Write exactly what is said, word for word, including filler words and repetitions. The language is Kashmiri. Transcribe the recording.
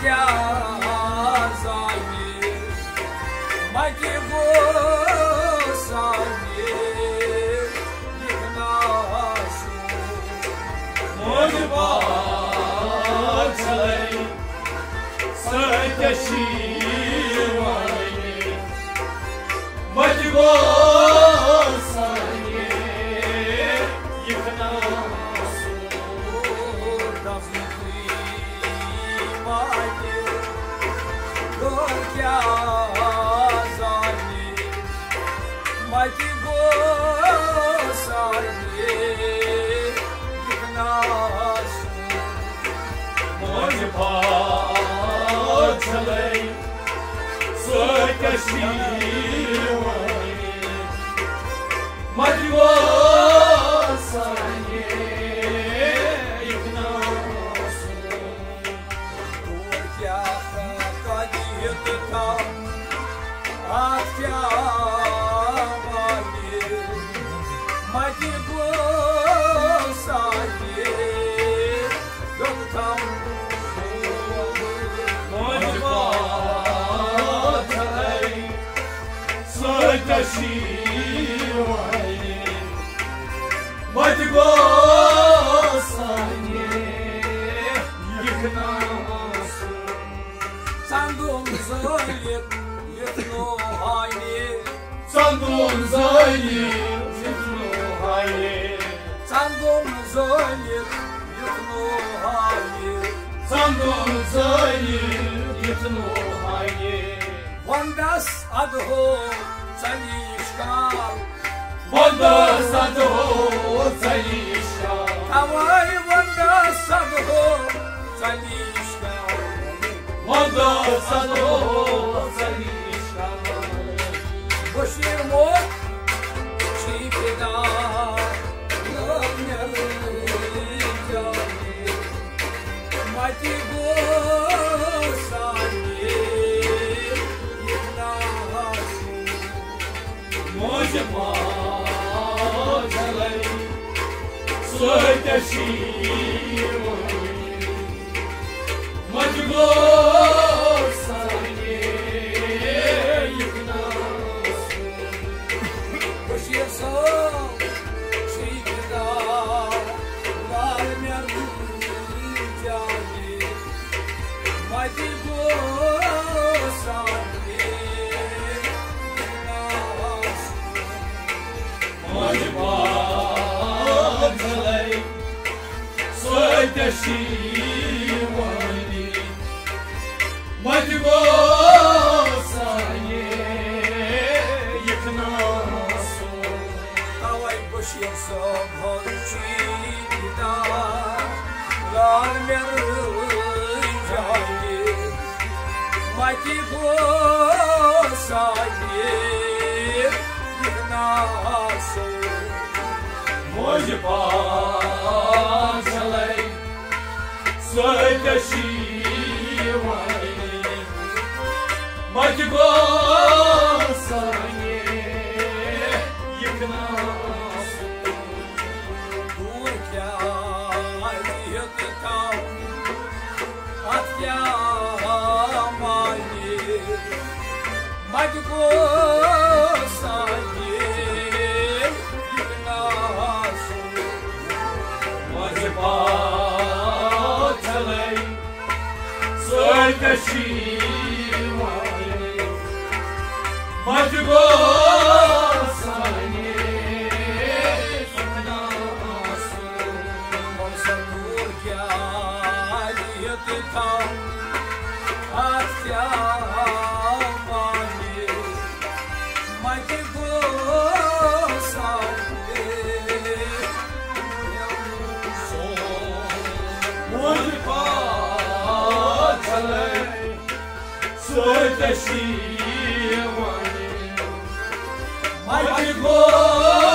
کیٛاہ زانہِ مَتہِ گوٚو سانہِ یہِ ناشُر۔ موج پاژھلے سۭتۍ چھِ وٲلِتھ مَتہِ گوٚو سانہِ یہِ ناشُر۔ ژَندُن زٲیِتھ یُتھ نوٚو ہاوِ۔ ژَندُن زٲیِتھ یُتھ نوٚو ہاوِ۔ ژَندُن زٲیِتھ یُتھ نوٚو ہاوِ۔ ژَندُن زٲیِتھ یُتھ نوٚو ہاوِ۔ وَندَس اَدہو ژَلیش کال۔ وَندَس اَدہو ژَلیش کال۔ تَوَے وَندَس اَدہو ژَلیش کال۔ وَندَس اَدہو ژَلیش کال۔ بشیر موت چھی فدا، لٲل مےٚ رٲوۍ جاوید۔ مَتہِ گوٚو سانہِ یہِ ناشُر۔ موج پاژھلے سۭتۍ چھِ وٲلِتھ مَتہِ گوٚو سانہِ یہِ ناشُر۔ بشیر صٲب چھُے فدا، لال مےٚ رٲوۍ جاوید۔ مَتہِ گوٚو سانہِ یہِ ناشُر۔ موج پاژھلے سۭتۍ چھِ وٲلِتھ مَتہِ گوٚو سانہِ یہِ ناشُر۔ تَوَے بشیر صٲب چھُے فدا، لال مےٚ رٲوۍ جاوید۔ مَتہِ گوٚو سانہِ یہِ ناشُر۔ موج پاژھلے سۭتۍ چھِ وٲلِتھ مَتہِ گوٚو سانہِ یہِ ناشُر۔ دوٗر کیٛازِ ہیوٚت تَو اَتھ کیٛاہ معنی؟ مَتہِ گوٚو سانہِ یہِ ناشُر۔ موج پاژھلے سۭتۍ چھِ وٲلِتھ مَتہِ گوٚو سانہِ یہِ ناشُر۔ وَن سا دوٗر کیٛازِ ہیوٚت تَو اَتھ کیٛاہ معنی؟ مَتہِ گوٚو سانہِ سون موج پاژھلے سۭتۍ چھِ وٲلِتھ مَتہِ گوٚو